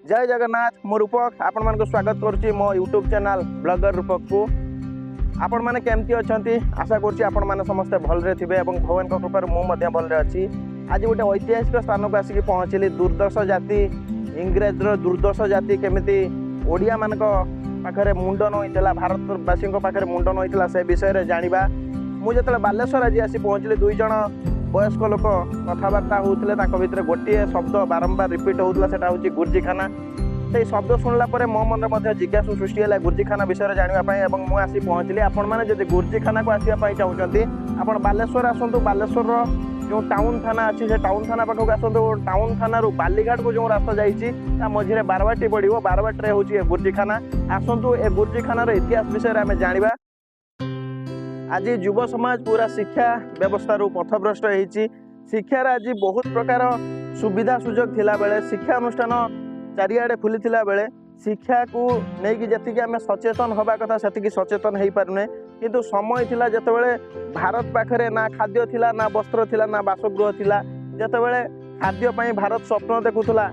ଜୟ ଜଗନ୍ନାଥ। ମୁଁ ରୂପକ ଆପଣମାନଙ୍କୁ ସ୍ୱାଗତ କରୁଛି ମୋ ୟୁଟ୍ୟୁବ୍ ଚ୍ୟାନେଲ୍ ବ୍ଲଗର ରୂପକକୁ। ଆପଣମାନେ କେମିତି ଅଛନ୍ତି? ଆଶା କରୁଛି ଆପଣମାନେ ସମସ୍ତେ ଭଲରେ ଥିବେ ଏବଂ ଭଗବାନଙ୍କ କୃପାରୁ ମୁଁ ମଧ୍ୟ ଭଲରେ ଅଛି। ଆଜି ଗୋଟେ ଐତିହାସିକ ସ୍ଥାନକୁ ଆସିକି ପହଞ୍ଚିଲି। ଦୁର୍ଦ୍ଦର୍ଷ ଜାତି, ଇଂରେଜର ଦୁର୍ଦ୍ଦର୍ଷ ଜାତି କେମିତି ଓଡ଼ିଆମାନଙ୍କ ପାଖରେ ମୁଣ୍ଡ ନଇଁଥିଲା, ଭାରତବାସୀଙ୍କ ପାଖରେ ମୁଣ୍ଡ ନଇଁଥିଲା, ସେ ବିଷୟରେ ଜାଣିବା। ମୁଁ ଯେତେବେଳେ ବାଲେଶ୍ୱର ଆଜି ଆସି ପହଞ୍ଚିଲି, ଦୁଇ ଜଣ ବୟସ୍କ ଲୋକ କଥାବାର୍ତ୍ତା ହେଉଥିଲେ। ତାଙ୍କ ଭିତରେ ଗୋଟିଏ ଶବ୍ଦ ବାରମ୍ବାର ରିପିଟ୍ ହେଉଥିଲା, ସେଟା ହେଉଛି ଗୁର୍ଜିଖାନା। ସେଇ ଶବ୍ଦ ଶୁଣିଲା ପରେ ମୋ ମନରେ ମଧ୍ୟ ଜିଜ୍ଞାସୁ ସୃଷ୍ଟି ହେଲା ଗୁର୍ଜିଖାନା ବିଷୟରେ ଜାଣିବା ପାଇଁ ଏବଂ ମୁଁ ଆସି ପହଞ୍ଚିଲି। ଆପଣମାନେ ଯଦି ଗୁର୍ଜିଖାନାକୁ ଆସିବା ପାଇଁ ଚାହୁଁଛନ୍ତି, ଆପଣ ବାଲେଶ୍ୱର ଆସନ୍ତୁ। ବାଲେଶ୍ୱରର ଯେଉଁ ଟାଉନ୍ ଥାନା ଅଛି, ସେ ଟାଉନ୍ ଥାନା ପାଖକୁ ଆସନ୍ତୁ। ଟାଉନ୍ ଥାନାରୁ ବାଲିଘାଟକୁ ଯେଉଁ ରାସ୍ତା ଯାଇଛି, ତା ମଝିରେ ବାରବାଟୀ ପଡ଼ିବ। ବାରବାଟୀରେ ହେଉଛି ଏ ଗୁର୍ଜିଖାନା। ଆସନ୍ତୁ, ଏ ଗୁର୍ଜିଖାନାର ଇତିହାସ ବିଷୟରେ ଆମେ ଜାଣିବା। ଆଜି ଯୁବ ସମାଜ ପୁରା ଶିକ୍ଷା ବ୍ୟବସ୍ଥାରୁ ପଥଭ୍ରଷ୍ଟ ହେଇଛି। ଶିକ୍ଷାର ଆଜି ବହୁତ ପ୍ରକାର ସୁବିଧା ସୁଯୋଗ ଥିଲାବେଳେ, ଶିକ୍ଷା ଅନୁଷ୍ଠାନ ଚାରିଆଡ଼େ ଖୋଲିଥିଲା ବେଳେ, ଶିକ୍ଷାକୁ ନେଇକି ଯେତିକି ଆମେ ସଚେତନ ହେବା କଥା, ସେତିକି ସଚେତନ ହେଇପାରୁନେ। କିନ୍ତୁ ସମୟ ଥିଲା ଯେତେବେଳେ ଭାରତ ପାଖରେ ନା ଖାଦ୍ୟ ଥିଲା, ନା ବସ୍ତ୍ର ଥିଲା, ନା ବାସଗୃହ ଥିଲା। ଯେତେବେଳେ ଖାଦ୍ୟ ପାଇଁ ଭାରତ ସ୍ୱପ୍ନ ଦେଖୁଥିଲା,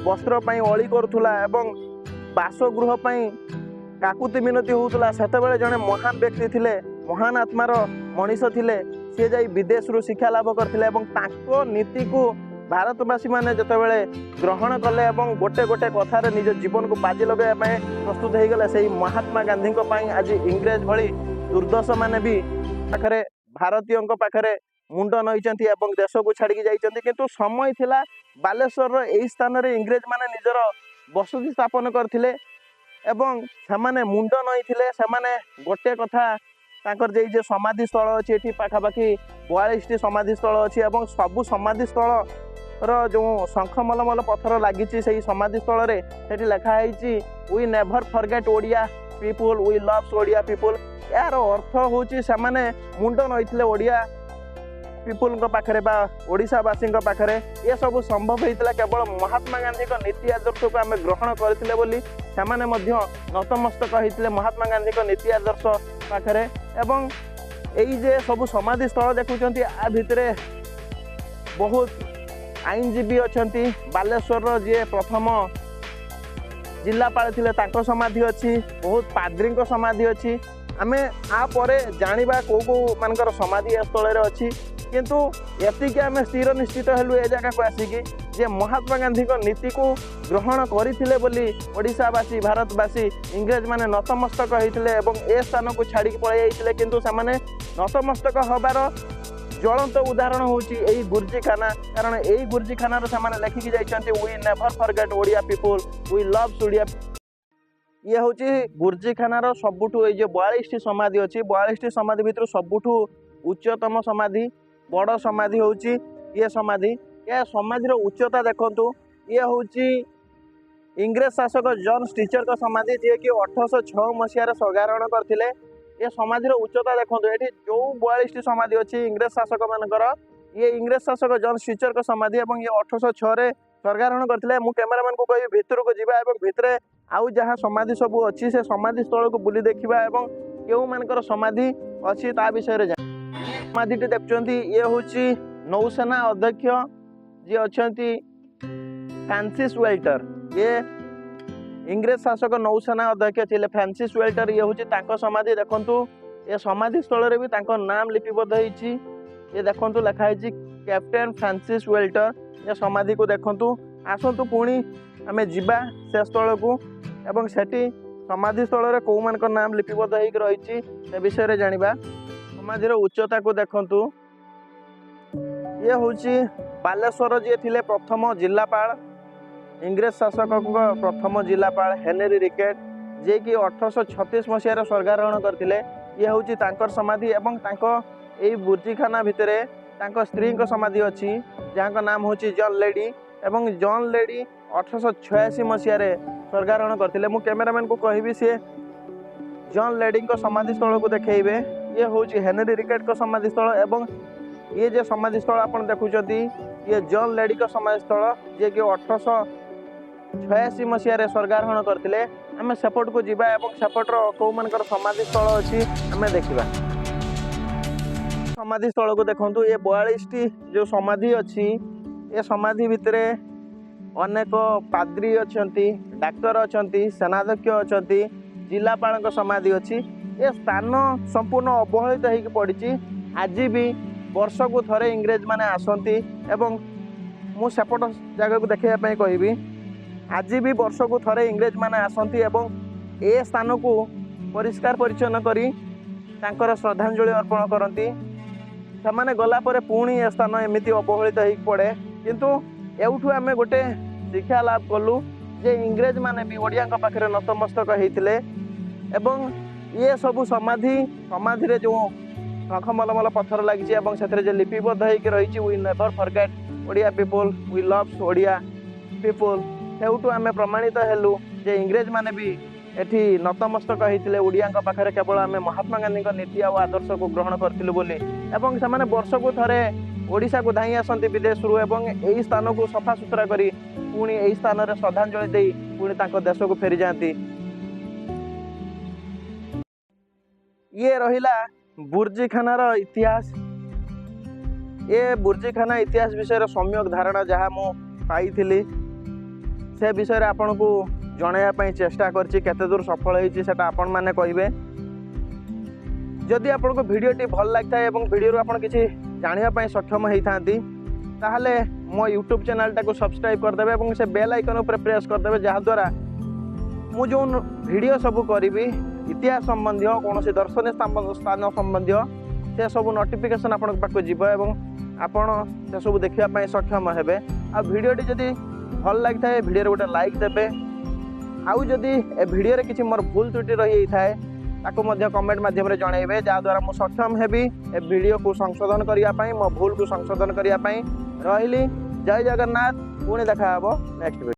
ବସ୍ତ୍ର ପାଇଁ ଅଳି କରୁଥିଲା ଏବଂ ବାସଗୃହ ପାଇଁ କାକୁତି ମିନତି ହେଉଥିଲା, ସେତେବେଳେ ଜଣେ ମହାନ ବ୍ୟକ୍ତି ଥିଲେ, ମହାନ ଆତ୍ମାର ମଣିଷ ଥିଲେ। ସିଏ ଯାଇ ବିଦେଶରୁ ଶିକ୍ଷା ଲାଭ କରିଥିଲେ ଏବଂ ତାଙ୍କ ନୀତିକୁ ଭାରତବାସୀମାନେ ଯେତେବେଳେ ଗ୍ରହଣ କଲେ ଏବଂ ଗୋଟେ ଗୋଟେ କଥାରେ ନିଜ ଜୀବନକୁ ବାଜି ଲଗାଇବା ପାଇଁ ପ୍ରସ୍ତୁତ ହେଇଗଲେ, ସେଇ ମହାତ୍ମା ଗାନ୍ଧୀଙ୍କ ପାଇଁ ଆଜି ଇଂରେଜ ଭଳି ଦୁର୍ଦ୍ଦର୍ଷମାନେ ବି ପାଖରେ, ଭାରତୀୟଙ୍କ ପାଖରେ ମୁଣ୍ଡ ନଇଛନ୍ତି ଏବଂ ଦେଶକୁ ଛାଡ଼ିକି ଯାଇଛନ୍ତି। କିନ୍ତୁ ସମୟ ଥିଲା, ବାଲେଶ୍ୱରର ଏଇ ସ୍ଥାନରେ ଇଂରେଜମାନେ ନିଜର ବସତି ସ୍ଥାପନ କରିଥିଲେ ଏବଂ ସେମାନେ ମୁଣ୍ଡ ନଇଥିଲେ। ସେମାନେ ଗୋଟେ କଥା, ତାଙ୍କର ଯେଇ ଯେ ସମାଧି ସ୍ଥଳ ଅଛି, ଏଠି ପାଖାପାଖି 42ଟି ସମାଧି ସ୍ଥଳ ଅଛି ଏବଂ ସବୁ ସମାଧି ସ୍ଥଳର ଯେଉଁ ଶଙ୍ଖ ମଲମଲ ପଥର ଲାଗିଛି ସେଇ ସମାଧି ସ୍ଥଳରେ, ସେଠି ଲେଖା ହେଇଛି, "We never forget Odia people, we loves Odia people." ଏହାର ଅର୍ଥ ହେଉଛି ସେମାନେ ମୁଣ୍ଡ ନଇଥିଲେ ଓଡ଼ିଆ ପିପୁଲଙ୍କ ପାଖରେ ବା ଓଡ଼ିଶାବାସୀଙ୍କ ପାଖରେ। ଏସବୁ ସମ୍ଭବ ହେଇଥିଲା କେବଳ ମହାତ୍ମା ଗାନ୍ଧୀଙ୍କ ନୀତି ଆଦର୍ଶକୁ ଆମେ ଗ୍ରହଣ କରିଥିଲେ ବୋଲି। ସେମାନେ ମଧ୍ୟ ନତମସ୍ତକ ହେଇଥିଲେ ମହାତ୍ମା ଗାନ୍ଧୀଙ୍କ ନୀତି ଆଦର୍ଶ ପାଖରେ। ଏବଂ ଏଇ ଯେ ସବୁ ସମାଧି ସ୍ଥଳ ଦେଖୁଛନ୍ତି, ଆ ଭିତରେ ବହୁତ ଆଇନଜୀବୀ ଅଛନ୍ତି। ବାଲେଶ୍ୱରର ଯିଏ ପ୍ରଥମ ଜିଲ୍ଲାପାଳ ଥିଲେ, ତାଙ୍କ ସମାଧି ଅଛି। ବହୁତ ପାଦ୍ରୀଙ୍କ ସମାଧି ଅଛି। ଆମେ ଆ ପରେ ଜାଣିବା କେଉଁ କେଉଁ ମାନଙ୍କର ସମାଧି ଏ ସ୍ଥଳରେ ଅଛି। କିନ୍ତୁ ଏତିକି ଆମେ ସ୍ଥିର ନିଶ୍ଚିତ ହେଲୁ ଏ ଜାଗାକୁ ଆସିକି ଯେ ମହାତ୍ମା ଗାନ୍ଧୀଙ୍କ ନୀତିକୁ ଗ୍ରହଣ କରିଥିଲେ ବୋଲି ଓଡ଼ିଶାବାସୀ, ଭାରତବାସୀ, ଇଂରେଜମାନେ ନତମସ୍ତକ ହେଇଥିଲେ ଏବଂ ଏ ସ୍ଥାନକୁ ଛାଡ଼ିକି ପଳେଇ ଯାଇଥିଲେ। କିନ୍ତୁ ସେମାନେ ନତମସ୍ତକ ହେବାର ଜ୍ୱଳନ୍ତ ଉଦାହରଣ ହେଉଛି ଏଇ ଗୁର୍ଜିଖାନା। କାରଣ ଏଇ ଗୁର୍ଜିଖାନାର ସେମାନେ ଲେଖିକି ଯାଇଛନ୍ତି, "We never forget Odia people, we love Odia." ଇଏ ହେଉଛି ଗୁର୍ଜିଖାନାର ସବୁଠୁ, ଏଇ ଯେଉଁ 42ଟି ସମାଧି ଅଛି, 42ଟି ସମାଧି ଭିତରୁ ସବୁଠୁ ଉଚ୍ଚତମ ସମାଧି, ବଡ଼ ସମାଧି ହେଉଛି ଇଏ ସମାଧି। ଏ ସମାଧିର ଉଚ୍ଚତା ଦେଖନ୍ତୁ। ଇଏ ହେଉଛି ଇଂରେଜ ଶାସକ ଜନ୍ ଷ୍ଟିଚରଙ୍କ ସମାଧି, ଯିଏକି 1806 ମସିହାରେ ସ୍ୱର୍ଗାରୋହଣ କରିଥିଲେ। ଏ ସମାଧିର ଉଚ୍ଚତା ଦେଖନ୍ତୁ। ଏଠି ଯେଉଁ 42ଟି ସମାଧି ଅଛି ଇଂରେଜ ଶାସକମାନଙ୍କର, ଇଏ ଇଂରେଜ ଶାସକ ଜନ୍ ଷ୍ଟିଚରଙ୍କ ସମାଧି ଏବଂ ଇଏ 1806ରେ ସ୍ୱର୍ଗାରୋହଣ କରିଥିଲେ। ମୁଁ କ୍ୟାମେରାମ୍ୟାନକୁ କହିବି, ଭିତରକୁ ଯିବା ଏବଂ ଭିତରେ ଆଉ ଯାହା ସମାଧି ସବୁ ଅଛି, ସେ ସମାଧି ସ୍ଥଳକୁ ବୁଲି ଦେଖିବା ଏବଂ କେଉଁମାନଙ୍କର ସମାଧି ଅଛି ତା ବିଷୟରେ ଜାଣିବା। ସମାଧିଟି ଦେଖୁଛନ୍ତି, ଇଏ ହେଉଛି ନୌସେନା ଅଧ୍ୟକ୍ଷ ଯିଏ ଅଛନ୍ତି ଫ୍ରାନ୍ସିସ୍ ୱେଲ୍ଟର। ଇଏ ଇଂରେଜ ଶାସକ ନୌସେନା ଅଧ୍ୟକ୍ଷ ଥିଲେ ଫ୍ରାନ୍ସିସ୍ ୱେଲ୍ଟର। ଇଏ ହେଉଛି ତାଙ୍କ ସମାଧି। ଦେଖନ୍ତୁ, ଏ ସମାଧି ସ୍ଥଳରେ ବି ତାଙ୍କ ନାମ ଲିପିବଦ୍ଧ ହେଇଛି। ଇଏ ଦେଖନ୍ତୁ, ଲେଖା ହେଇଛି କ୍ୟାପ୍ଟେନ୍ ଫ୍ରାନ୍ସିସ୍ ୱେଲ୍ଟର। ଏ ସମାଧିକୁ ଦେଖନ୍ତୁ। ଆସନ୍ତୁ, ପୁଣି ଆମେ ଯିବା ସେ ସ୍ଥଳକୁ ଏବଂ ସେଠି ସମାଧି ସ୍ଥଳରେ କେଉଁମାନଙ୍କ ନାମ ଲିପିବଦ୍ଧ ହେଇକି ରହିଛି, ସେ ବିଷୟରେ ଜାଣିବା। ସମାଧିର ଉଚ୍ଚତାକୁ ଦେଖନ୍ତୁ। ଇଏ ହେଉଛି ବାଲେଶ୍ୱର ଯିଏ ଥିଲେ ପ୍ରଥମ ଜିଲ୍ଲାପାଳ, ଇଂରେଜ ଶାସକଙ୍କ ପ୍ରଥମ ଜିଲ୍ଲାପାଳ ହେନେରୀ ରିକେଟ, ଯିଏକି 1836 ମସିହାରେ ସ୍ୱର୍ଗାରୋହଣ କରିଥିଲେ। ଇଏ ହେଉଛି ତାଙ୍କର ସମାଧି ଏବଂ ତାଙ୍କ ଏଇ ବୁର୍ଜିଖାନା ଭିତରେ ତାଙ୍କ ସ୍ତ୍ରୀଙ୍କ ସମାଧି ଅଛି, ଯାହାଙ୍କ ନାମ ହେଉଛି ଜନ୍ ଲେଡି ଏବଂ ଜନ୍ ଲେଡି 1886 ମସିହାରେ ସ୍ୱର୍ଗାରୋହଣ କରିଥିଲେ। ମୁଁ କ୍ୟାମେରାମ୍ୟାନକୁ କହିବି, ସିଏ ଜନ୍ ଲେଡିଙ୍କ ସମାଧି ସ୍ଥଳକୁ ଦେଖେଇବେ। ଇଏ ହେଉଛି ହେନେରୀ ରିକେଟଙ୍କ ସମାଧି ସ୍ଥଳ ଏବଂ ଇଏ ଯେ ସମାଧି ସ୍ଥଳ ଆପଣ ଦେଖୁଛନ୍ତି, ଇଏ ଜନ୍ ଲେଡିଙ୍କ ସମାଧି ସ୍ଥଳ, ଯିଏକି 1886 ମସିହାରେ ସ୍ୱର୍ଗାରୋହଣ କରିଥିଲେ। ଆମେ ସେପଟକୁ ଯିବା ଏବଂ ସେପଟର କେଉଁମାନଙ୍କର ସମାଧି ସ୍ଥଳ ଅଛି, ଆମେ ଦେଖିବା। ସମାଧି ସ୍ଥଳକୁ ଦେଖନ୍ତୁ। ଏ 42ଟି ଯେଉଁ ସମାଧି ଅଛି, ଏ ସମାଧି ଭିତରେ ଅନେକ ପାଦ୍ରୀ ଅଛନ୍ତି, ଡାକ୍ତର ଅଛନ୍ତି, ସେନାଧ୍ୟକ୍ଷ ଅଛନ୍ତି, ଜିଲ୍ଲାପାଳଙ୍କ ସମାଧି ଅଛି। ଏ ସ୍ଥାନ ସମ୍ପୂର୍ଣ୍ଣ ଅବହେଳିତ ହେଇକି ପଡ଼ିଛି। ଆଜି ବି ବର୍ଷକୁ ଥରେ ଇଂରେଜମାନେ ଆସନ୍ତି ଏବଂ ମୁଁ ସେପଟ ଜାଗାକୁ ଦେଖାଇବା ପାଇଁ କହିବି। ଆଜି ବି ବର୍ଷକୁ ଥରେ ଇଂରେଜମାନେ ଆସନ୍ତି ଏବଂ ଏ ସ୍ଥାନକୁ ପରିଷ୍କାର ପରିଚ୍ଛନ୍ନ କରି ତାଙ୍କର ଶ୍ରଦ୍ଧାଞ୍ଜଳି ଅର୍ପଣ କରନ୍ତି। ସେମାନେ ଗଲା ପରେ ପୁଣି ଏ ସ୍ଥାନ ଏମିତି ଅବହେଳିତ ହେଇକି ପଡ଼େ। କିନ୍ତୁ ଏଉଠୁ ଆମେ ଗୋଟେ ଶିକ୍ଷା ଲାଭ କଲୁ ଯେ ଇଂରେଜମାନେ ବି ଓଡ଼ିଆଙ୍କ ପାଖରେ ନତମସ୍ତକ ହେଇଥିଲେ। ଏବଂ ଇଏ ସବୁ ସମାଧିରେ ଯେଉଁ ଶଙ୍ଖ ମଲମଲ ପଥର ଲାଗିଛି ଏବଂ ସେଥିରେ ଯେ ଲିପିବଦ୍ଧ ହେଇକି ରହିଛି, "We never forget Odia people, we love Odia people", ସେଇଠୁ ଆମେ ପ୍ରମାଣିତ ହେଲୁ ଯେ ଇଂରେଜମାନେ ବି ଏଠି ନତମସ୍ତକ ହେଇଥିଲେ ଓଡ଼ିଆଙ୍କ ପାଖରେ, କେବଳ ଆମେ ମହାତ୍ମା ଗାନ୍ଧୀଙ୍କ ନୀତି ଆଉ ଆଦର୍ଶକୁ ଗ୍ରହଣ କରିଥିଲୁ ବୋଲି। ଏବଂ ସେମାନେ ବର୍ଷକୁ ଥରେ ଓଡ଼ିଶାକୁ ଧାଇଁ ଆସନ୍ତି ବିଦେଶରୁ ଏବଂ ଏଇ ସ୍ଥାନକୁ ସଫାସୁତୁରା କରି ପୁଣି ଏଇ ସ୍ଥାନରେ ଶ୍ରଦ୍ଧାଞ୍ଜଳି ଦେଇ ପୁଣି ତାଙ୍କ ଦେଶକୁ ଫେରିଯାଆନ୍ତି। ଇଏ ରହିଲା ବୁର୍ଜିଖାନାର ଇତିହାସ। ଏ ବୁର୍ଜିଖାନା ଇତିହାସ ବିଷୟରେ ସମ୍ୟକ ଧାରଣା ଯାହା ମୁଁ ପାଇଥିଲି, ସେ ବିଷୟରେ ଆପଣଙ୍କୁ ଜଣାଇବା ପାଇଁ ଚେଷ୍ଟା କରିଛି। କେତେ ଦୂର ସଫଳ ହେଇଛି, ସେଟା ଆପଣମାନେ କହିବେ। ଯଦି ଆପଣଙ୍କୁ ଭିଡ଼ିଓଟି ଭଲ ଲାଗିଥାଏ ଏବଂ ଭିଡ଼ିଓରୁ ଆପଣ କିଛି ଜାଣିବା ପାଇଁ ସକ୍ଷମ ହେଇଥାନ୍ତି, ତାହେଲେ ମୋ ୟୁଟ୍ୟୁବ୍ ଚ୍ୟାନେଲଟାକୁ ସବସ୍କ୍ରାଇବ୍ କରିଦେବେ ଏବଂ ସେ ବେଲ୍ ଆଇକନ୍ ଉପରେ ପ୍ରେସ୍ କରିଦେବେ, ଯାହାଦ୍ୱାରା ମୁଁ ଯେଉଁ ଭିଡ଼ିଓ ସବୁ କରିବି, ଇତିହାସ ସମ୍ବନ୍ଧୀୟ, କୌଣସି ଦର୍ଶନୀୟ ସ୍ଥାନ ସମ୍ବନ୍ଧୀୟ, ସେ ସବୁ ନୋଟିଫିକେସନ୍ ଆପଣଙ୍କ ପାଖକୁ ଯିବ ଏବଂ ଆପଣ ସେସବୁ ଦେଖିବା ପାଇଁ ସକ୍ଷମ ହେବେ। ଆଉ ଭିଡ଼ିଓଟି ଯଦି ଭଲ ଲାଗିଥାଏ, ଭିଡ଼ିଓରେ ଗୋଟେ ଲାଇକ୍ ଦେବେ। ଆଉ ଯଦି ଏ ଭିଡ଼ିଓରେ କିଛି ମୋର ଭୁଲ ତ୍ରୁଟି ରହିଯାଇଥାଏ, ତାକୁ ମଧ୍ୟ କମେଣ୍ଟ ମାଧ୍ୟମରେ ଜଣାଇବେ, ଯାହାଦ୍ୱାରା ମୁଁ ସକ୍ଷମ ହେବି ଏ ଭିଡ଼ିଓକୁ ସଂଶୋଧନ କରିବା ପାଇଁ, ମୋ ଭୁଲକୁ ସଂଶୋଧନ କରିବା ପାଇଁ। ରହିଲି, ଜୟ ଜଗନ୍ନାଥ। ପୁଣି ଦେଖା ହେବ ନେକ୍ସଟ ଭିଡ଼ିଓ।